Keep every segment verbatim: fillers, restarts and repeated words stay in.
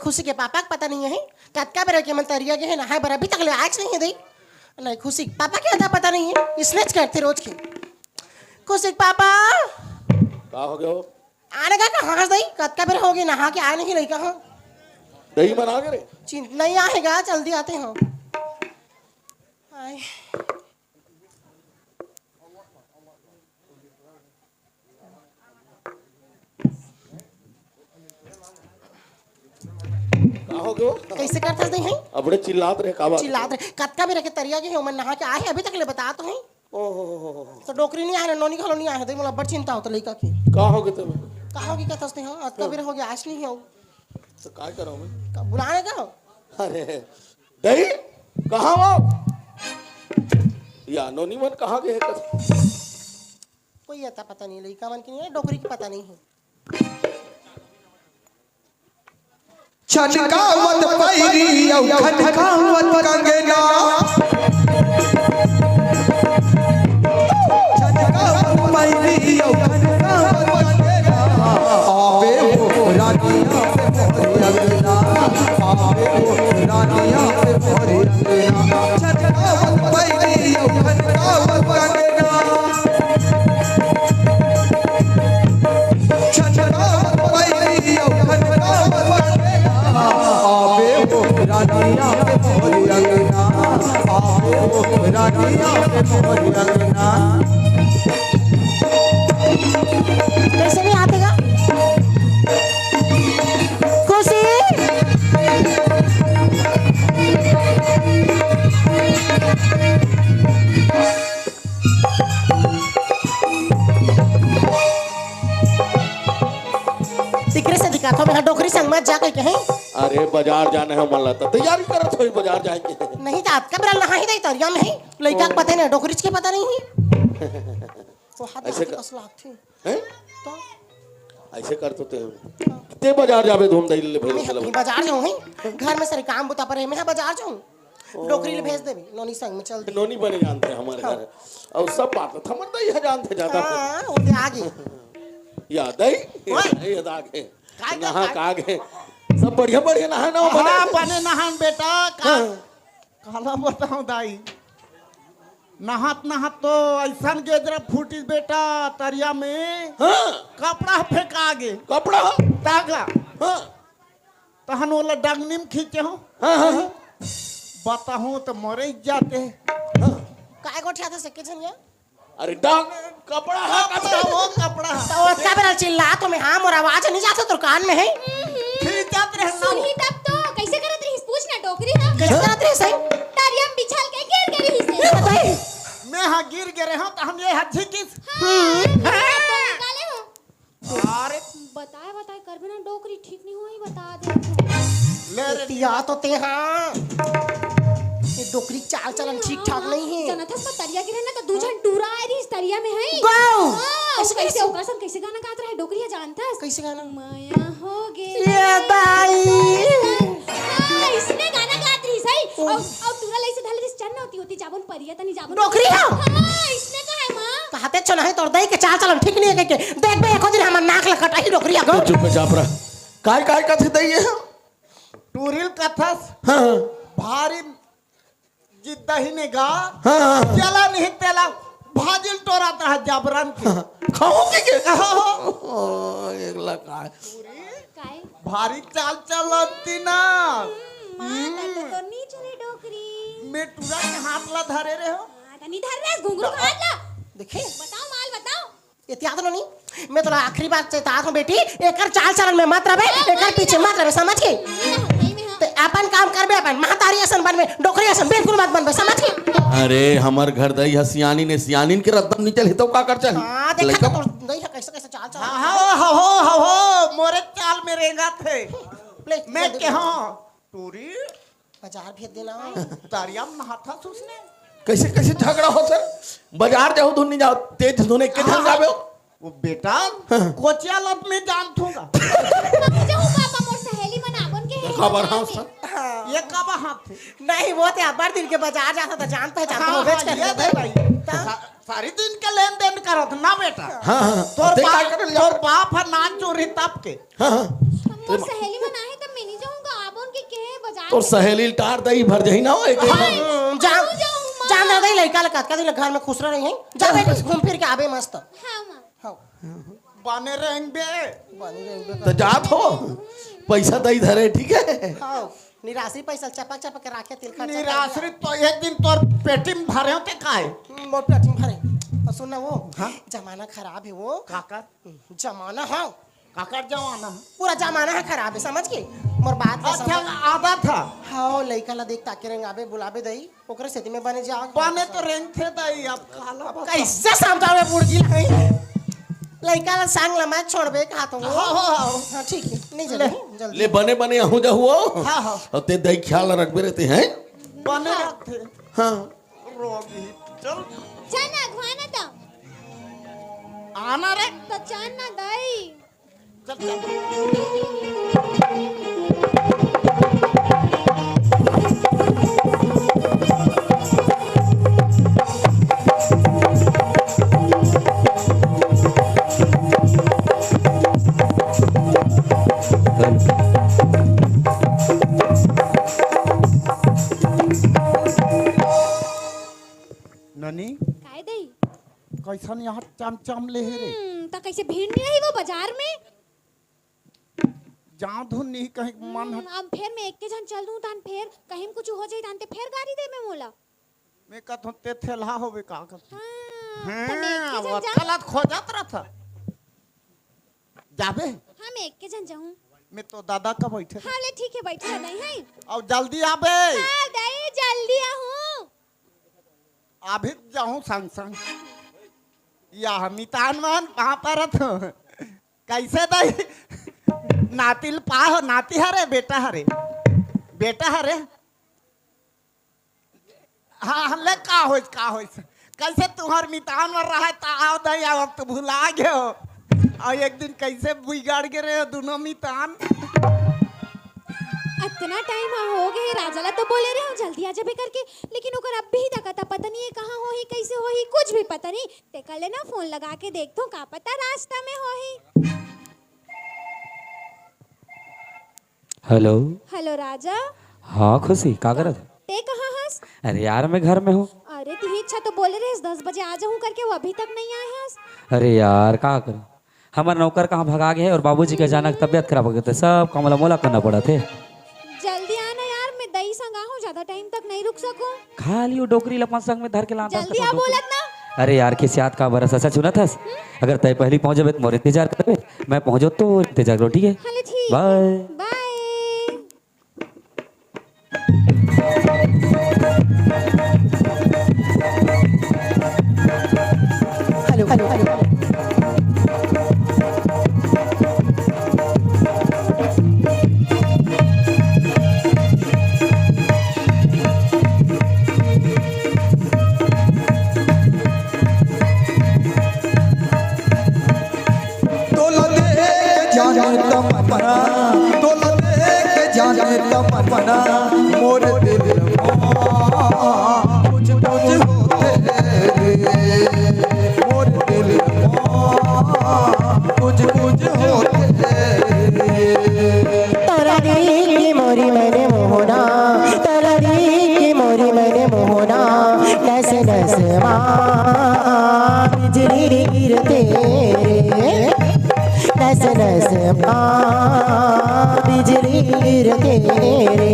खुशी के पापा के पता नहीं हे, कतका बेरा के मन तरिया गे हे नहाए बर, अभी तक ले आएच नहीं हे दई। नहीं, खुशी के पापा के अता पता नहीं हे, स्नेच करथे रोज के। खुशी के पापा। का हो गयो? आने का कहाँ से दई? कतका बेरा हो गे नहा के आए नहीं लइका हो। दई मन आ गे रे? चिंत नहीं आएगा, जल्दी आते हो। आए। का हो गयो? कइसे करथस दई हे? अबड़े चिल्लात रहे, का बात? चिल्लात रहे। कतका बेरा के तरिया गे हे, ओमन नहा के आए हे, अभी तक ले बता तो हे। ओहो। तो डोकरी नहीं आए ना, नोनी घलो नहीं आए हे, दई मोला अब्बड़ चिंता होत लइका के। का हो गयो तब? का हो गयो कथस दई हे? अतका बेरा हो गयो, आएच नहीं हे। तो का करो मैं? का बुलाने का? अरे, दई, कहाँ हो? या नोनी मन कहाँ गे हे कथस? कोई अता पता नहीं, लइका मन के नहीं हे, डोकरी के पता नहीं हे। छनकावत पैरी अउ खनकावत कंगना। छनकावत पैरी अउ खनकावत कंगना। आवे हो रानिया पे मोरे अंगना। आवे हो रानिया पे मोरे अंगना। छनकावत पैरी अउ खनकावत कंगना। कइसे नहीं आते गा? खुशी। तिकरे से दिखात हो, मैं डोकरी संग मत जा कहिके हे। अरे, बजार जाना हे मन ला, त तैयारी करत होही बजार जाए के। नहीं, त अतका बेरा नहाही दई तरिया में हे, लइका के पता नहीं, डोकरीच के पता नहीं हे। तो हाथ ऐसे हाथ कर- कस लागथे। हैं? तो? ऐसे कर तो ते, ते बजार जाबे धूम दई ले भेज मैं चलो। अपनी बजार जाऊँ, हैं? घर में सारे काम बुता परे, मैं बजार जाऊँ। डोकरी ले भेज देबे, नोनी संग में चल दे। नोनी बने जानथे हमर घर। अउ सब बात हमर दई ह जानथे जादा। हाँ, वो दे आगे। या दई, ओए। ये आगे। काय, नहा काय? का आगे। सब बढ़िया, बढ़िया नहा ना, हाँ, बने। बने नहान बेटा, का, हाँ। काला बताऊं दाई, नहात नहात तो अइसन गेजरा फूटिस बेटा तरिया में, हाँ। कपड़ा फेंका गे। कपड़ा? तागा। हाँ। तहन ओला डंगनी में खींचे हो। हाँ, हाँ, हाँ। बताहूँ तो मरे जाते। हाँ। काय गोठियाथे से के झनिया? अरे डंग, कपड़ा हा, कपड़ा। कपड़ा हो, कपड़ा हा। तो ओतका बेरा चिल्लात हो मैं, हाँ, मोर आवाज नहीं जात हे तोर कान में हे। खींचत रहे ना। सुनही तब तो, कइसे करत रहिस? पूछ ना डोकरी हा। कइसे करत रहिस हे? तरिया में बिछल के गिर गे रहिस हे। ये बताई। मैं हा गिर गे रहे हूँ, तो हम ये हा झिकिस। हाँ, हाँ। तो निकाले हो। अरे। बताए, बताए करबे ना, डोकरी ठीक नहीं होही, बता दे। ले रे। तिया तो ते हाँ। ये डोकरी चाल चलन ठीक ठाक नहीं हे। जानत हस, तरिया गिरे ना, तो दू झन टूरा आए रहिस तरिया में, हैं? गाओ। हाँ, कइसे, कइसे, कइसे? ओकर संग कइसे गाना गात रहे, डोकरी ह जानत हस? कइसे गाना? मया हो गे ये दाई। हाँ, इसने गाना गात रहिस, हैं? ओ। अउ, अउ टूरा लइसे धले रहिस, चल ना, ओती, ओती जाबो न परिया तनी जाबो न। डोकरी ह? हाँ, इसने कहा है, माँ। कहत हे छो नहीं, तोर दई के चाल चलन ठीक नहीं हे कहिके। देखबे एको दिन हमर नाक ल कटाही डोकरी ह। चुप में चाप रहा। काय, काय कथे दई हे? टूरी ल कथस। हाँ। भारी जिद्दही ने गा। हाँ, हाँ, हाँ। चला नहीं तेला भाजिल टोरा तहा जबरन के। खाओ के के? हाँ। ओ, एक लाख आ। काय? भारी चाल चलती ना। हम्म, माँ, हम्म। तैं तो नी चले डोकरी। मैं टूरा के हाथ ला धरे रहे हो। हाँ, तनी धर रहे, घुंघरू का हाथ ला। देखे? बताओ माल, बताओ। एतियात नोनी, मैं तोला आखिरी बार चेतात हूँ बेटी, एकर चाल चलन में मत रहे, हाँ, एकर पीछे मत रहे, समझ गे? नहीं रहा, सही में हाँ। ते अपन काम करबे, अपन महतारी असन बनबे, डोकरी असन बिल्कुल मत बनबे, समझ गे? अरे, हमर घर दई ह सियानिन ए, सियानिन के रद्दम नी चलही, तो का कर चलही? हाँ, देखा लइका तो तोर दई ह कइसे, कइसे चाल चलन। हाँ, हाँ, हो, हो, हो, हो, मोरे चाल में रेंगत हे। ले, मैं जल्दी के हाँ, टूरी। बजार भेज देना। तरिया में नहाथस उसने। कइसे, कइसे झगड़ा होथे? बजार जाहू धुन नहीं जाओ, तेज धुन एक के झन जाबे हो। वो बेटा, हाँ। कोचिया लत में जान थूंगा। जाहू पापा, मोर सहेली मन आबन के हे खबर बजार हाँ में। सर। ये कब हाथ थे? नहीं, वो ते अब्बड़ दिन के बजार जाता था, जान पहचान हाँ, तो होबेच हाँ, करे ये भाई। दे भाई। ता? सा-, सारी दिन के लेन देन करत ना बेटा। हाँ, हाँ। तोर ते का बाप, करल जाओ? तोर बाप ह नान चोर हे तब के। हाँ, हाँ। मोर सहेली मन आहे तब मैं नहीं जाऊंगा। तोर सहेली ल टार दई भर जही ना हो, एक एक हाँ। हम्म, जा, जान दे दे, लइका ल कतका दिन घर में खुसरा रही है, जा बेटी, घूम फिर के आबे मस्त। हाँ, माँ। हाँ। बने रहेंगे। बने रहेंगे। तो जात हो, पैसा दई धरे, ठीक है? हाँ, निराश्री पैसा चपक चपक के राखे, तिल खर्चा कर निराश्री दिया। तो एक दिन तोर पेटी में भरे होते काय? हम्म, मोर पेटी में भरे। और सुन ना वो, हाँ? जमाना खराब है वो। काकर? हम्म, जमाना, हाँ। काकर जमाना? पूरा जमाना है खराब है, समझ के? मोर बात का अच्छा, समझ। आदत है। हाँ, लइका ला देख ताके रेंगाबे, बुलाबे दई, ओकरे सेती में बने जा। बने तो रेंगथे दई, अब काला बता। कैसे समझावे बुड़गी लाई? लइका ला संग ला मैं छोड़बे कहा तो वो। हाँ, हाँ, हाँ। हाँ, ठीक है, नहीं ले। जल्दी, जल्दी। ले बने बने आहू जाहू हो। हाँ, हाँ। और ते दई ख्याल रखबे रहते हैं। बने हाँ। रखते। हाँ। रोगी, चल। चल ना, घुआना तो। आना रे। तो चल ना दई। चल, चल। ननी? काय दई? कैसन यहाँ चमचम ले हे रे? हम्म, त कैसे भीड़ नहीं रही वो बाजार में? जाओ धुन नहीं कहीं मन हट। हम्म, अब फेर मैं एक के झन चल दूं तान फेर कहीं कुछ हो जाई तान ते फेर गारी दे में मोला। मैं कहत हूँ ते थेलहा होवे का कर। हाँ, हाँ, त मैं एक के झन वो जाऊं। चलत खोजत रहता। जाबे? हाँ, मैं एक के झन जाऊं। मैं तो दादा का बैठे। हाँ, ले ठीक है, बैठे रह नहीं है। अब जल्दी आबे। हाँ, दई जल्दी आहूं। अभी जाहूं संग संग। या मितान मन कहाँ परत हो? कैसे दई? नाती ल पा हो, नाती हरे, बेटा हरे? बेटा हरे? हाँ, हम ले का होइस, का होइस? कैसे तुहर मितान मन रहा त आओ दई, आओ, अब तो भुला गए हो। और एक दिन कैसे बिगड़ गए रहे हो दोनों मितान? अतना टाइम हो गए, राजा ला तो बोले रहे हो जल्दी आ जाबे करके, लेकिन ओकर अभी तक अता पता नहीं है कहाँ होही, कैसे होही, कुछ भी पता नहीं। ते कर लेना फोन लगा के देखथों, का पता रास्ता में होही। हेलो। हेलो राजा। हाँ खुशी, का करत? ते कहाँ हस? अरे यार, मैं घर में हूँ। अरे तिही अच्छा तो बोले रहे दस बजे आ जाऊँ करके, वो अभी तक नहीं आए हस। अरे यार, का करूँ, हमर नौकर कहाँ भगा गए है और बाबूजी के अचानक तबीयत खराब हो गई, तो सब काम ला मोला करना पड़ा थे। जल्दी आना यार, मैं दई संग आहूं, ज्यादा टाइम तक नहीं रुक सकूं। खाली वो डोकरी ला अपन संग में धर के लाता जल्दी तो आ डोकरी। बोलत ना। अरे यार, खिसियात का बरस, अच्छा सुनत हस? हम्म? अगर तय पहली पहुंच जाबे तो मोर इंतजार करबे, मैं पहुंचो तो इंतजार करो, ठीक है? हाँ, ले ठीक। Bye. Bye. Hello, hello, hello. तोला देख जाने तमन्ना, तोला देख जाने तमन्ना, मोर दिल मा कुछ कुछ होथे रे, मोर दिल मा कुछ कुछ होथे रे। तोला देख के मोरी मन मोहना, तोला देख के मोरी मन मोहना, नस नस मा बिजली गिरथे रे, नस नस मा बिजली गिरथे रे।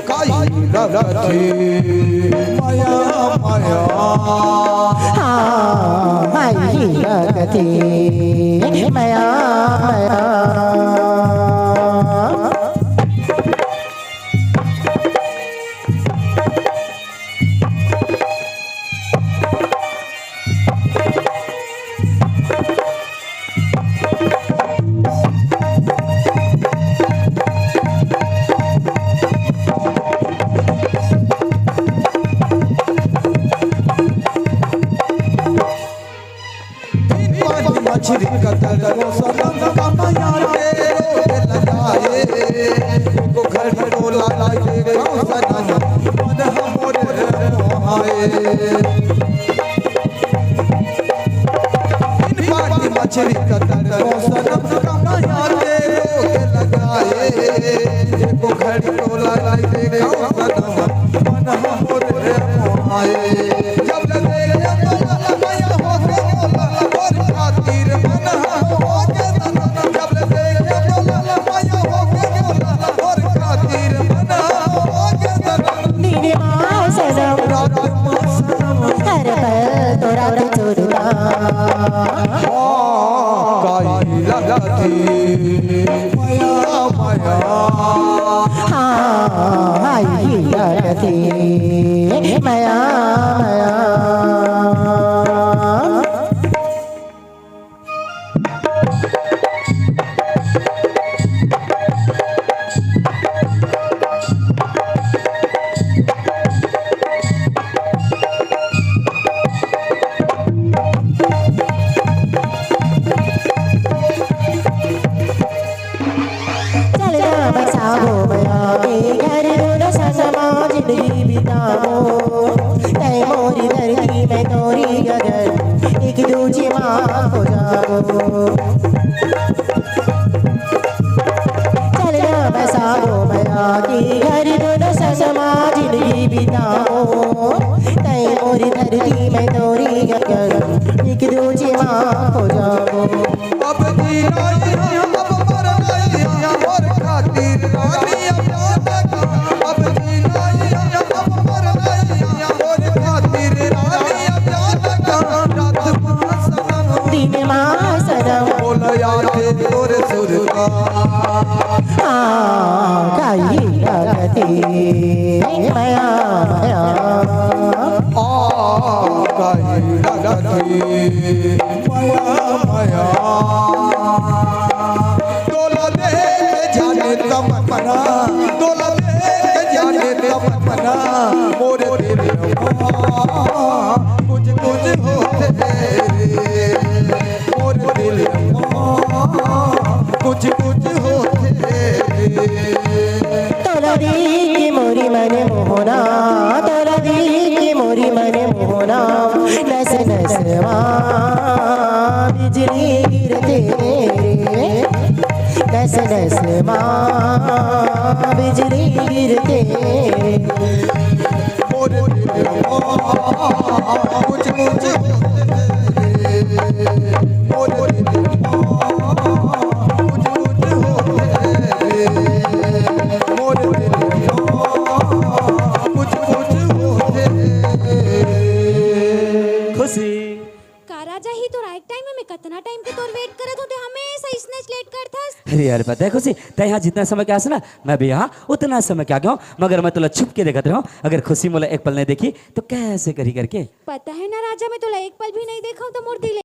काई लगथे मया मया। हाँ, काई लगथे मया मया। दिन पानी मछरी कतरको सनम कमया के रोज लगाए। एको घड़ी बोला लागे गाँव सनम मन हमरे मोहाए। दिन पानी मछरी कतरको सनम कमया के रोज लगाए। एको घड़ी तोला नइ देखव सनम, मन ह मोर मोहाए। जब ले देखे तोला, मया होके बोला, तोर खातिर मन ह होके सनम। जब ले देखे तोला, मया होके बोला, तोर खातिर मन ह होके सनम। दिल मा सनम, रात मा सनम, हर पल तोर चुरता। काई लगथे मया, मया। हाँ, हाय लगथे मया, मया। चल ना बसाबो मया के घर, दूनों संग मा जिंदगी बिताबो। तैं मोरी धरती, मैं तोरी गगन, एक दूजे मा खो जाबो। चल ना बसाबो मया के घर, दूनों संग मा जिंदगी बिताबो। तैं मोरी धरती, मैं तोरी गगन, एक दूजे मा खो जाबो। अब जीना ही, अब मरना ही, मोर खातिर रानी अब याद कर। अब जीना ही, अब मरना ही, मोर खातिर रानी अब याद कर। रात मा सनम, दिन मा सनम, बोला याद तोर सुरता। हाँ, काई लगथे मया, मया। आ, काई लगथे मया, मया। तोला देख जाने तमन्ना, तोला देख जाने तमन्ना, मोर दिल मा कुछ कुछ होथे रे, मोर दिल मा कुछ कुछ होथे रे। तोला देख के मोरी मन मोहना, तोला देख के मोरी मन मोहना, नस नस मा बिजली गिरथे रे, नस नस मा बिजली गिरथे रे। मोर दिल मा कुछ कुछ होथे रे, मोर दिल मा कुछ कुछ होथे रे, मोर दिल मा कुछ कुछ होथे रे। खुशी। का राजा, ही तो राइट टाइम है। मैं कतना टाइम के तोर वेट करत हूँ, ते हमेशा इसने लेट करथस। अरे यार, पता है खुशी, तैं यहाँ जितना समय के आस ना, मैं भी यहाँ उतना समय के आ गया हूँ, मगर मैं तोला छुप के देखत रहूँ। अगर खुशी मोला एक पल नहीं देखी तो कैसे करी करके। पता है ना राजा, मैं तोला एक पल भी नहीं देखा हूँ तो मोर दिल